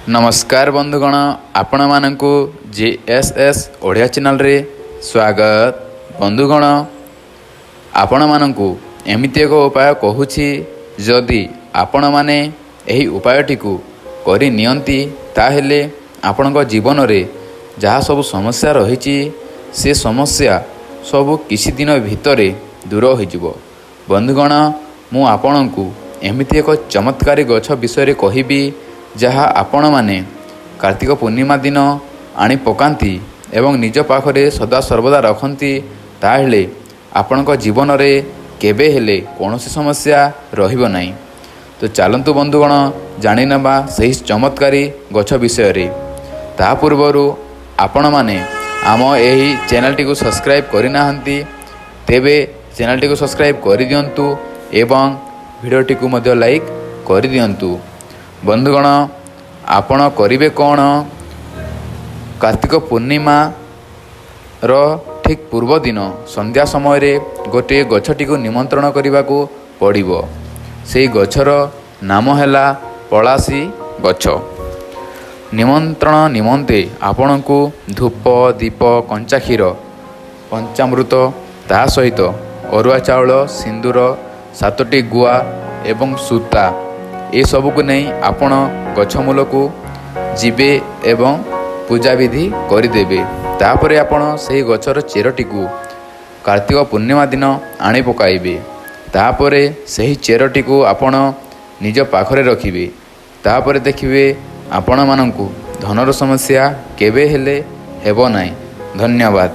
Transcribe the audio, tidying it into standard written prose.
ନମସ୍କାର ବନ୍ଧୁଗଣ, ଆପଣମାନଙ୍କୁ ଜେ ଏସ୍ ଏସ୍ ଓଡ଼ିଆ ଚ୍ୟାନେଲରେ ସ୍ୱାଗତ। ବନ୍ଧୁଗଣ, ଆପଣମାନଙ୍କୁ ଏମିତି ଏକ ଉପାୟ କହୁଛି, ଯଦି ଆପଣମାନେ ଏହି ଉପାୟଟିକୁ କରିନିଅନ୍ତି, ତାହେଲେ ଆପଣଙ୍କ ଜୀବନରେ ଯାହା ସବୁ ସମସ୍ୟା ରହିଛି, ସେ ସମସ୍ୟା ସବୁ କିଛି ଦିନ ଭିତରେ ଦୂର ହୋଇଯିବ। ବନ୍ଧୁଗଣ, ମୁଁ ଆପଣଙ୍କୁ ଏମିତି ଏକ ଚମତ୍କାରୀ ଗଛ ବିଷୟରେ କହିବି, ଯାହା ଆପଣମାନେ କାର୍ତ୍ତିକ ପୂର୍ଣ୍ଣିମା ଦିନ ଆଣି ପକାନ୍ତି ଏବଂ ନିଜ ପାଖରେ ସଦାସର୍ବଦା ରଖନ୍ତି, ତାହେଲେ ଆପଣଙ୍କ ଜୀବନରେ କେବେ ହେଲେ କୌଣସି ସମସ୍ୟା ରହିବ ନାହିଁ। ତ ଚାଲନ୍ତୁ ବନ୍ଧୁଗଣ, ଜାଣିନେବା ସେହି ଚମତ୍କାରୀ ଗଛ ବିଷୟରେ। ତା ପୂର୍ବରୁ ଆପଣମାନେ ଆମ ଏହି ଚ୍ୟାନେଲଟିକୁ ସବସ୍କ୍ରାଇବ୍ କରିନାହାନ୍ତି, ତେବେ ଚ୍ୟାନେଲଟିକୁ ସବସ୍କ୍ରାଇବ୍ କରିଦିଅନ୍ତୁ ଏବଂ ଭିଡ଼ିଓଟିକୁ ମଧ୍ୟ ଲାଇକ୍ କରିଦିଅନ୍ତୁ। ବନ୍ଧୁଗଣ, ଆପଣ କରିବେ କ'ଣ? କାର୍ତ୍ତିକ ପୂର୍ଣ୍ଣିମାର ଠିକ୍ ପୂର୍ବ ଦିନ ସନ୍ଧ୍ୟା ସମୟରେ ଗୋଟିଏ ଗଛଟିକୁ ନିମନ୍ତ୍ରଣ କରିବାକୁ ପଡ଼ିବ। ସେଇ ଗଛର ନାମ ହେଲା ପଳାଶୀ ଗଛ। ନିମନ୍ତ୍ରଣ ନିମନ୍ତେ ଆପଣଙ୍କୁ ଧୂପ, ଦୀପ, କଞ୍ଚା କ୍ଷୀର, ପଞ୍ଚାମୃତ, ତା ସହିତ ଅରୁଆ ଚାଉଳ, ସିନ୍ଦୁର, ସାତଟି ଗୁଆ ଏବଂ ସୂତା, ଏସବୁକୁ ନେଇ ଆପଣ ଗଛ ମୂଳକୁ ଯିବେ ଏବଂ ପୂଜାବିଧି କରିଦେବେ। ତାପରେ ଆପଣ ସେହି ଗଛର ଚେରଟିକୁ କାର୍ତ୍ତିକ ପୂର୍ଣ୍ଣିମା ଦିନ ଆଣି ପକାଇବେ। ତାପରେ ସେହି ଚେରଟିକୁ ଆପଣ ନିଜ ପାଖରେ ରଖିବେ। ତାପରେ ଦେଖିବେ, ଆପଣମାନଙ୍କୁ ଧନର ସମସ୍ୟା କେବେ ହେଲେ ହେବ ନାହିଁ। ଧନ୍ୟବାଦ।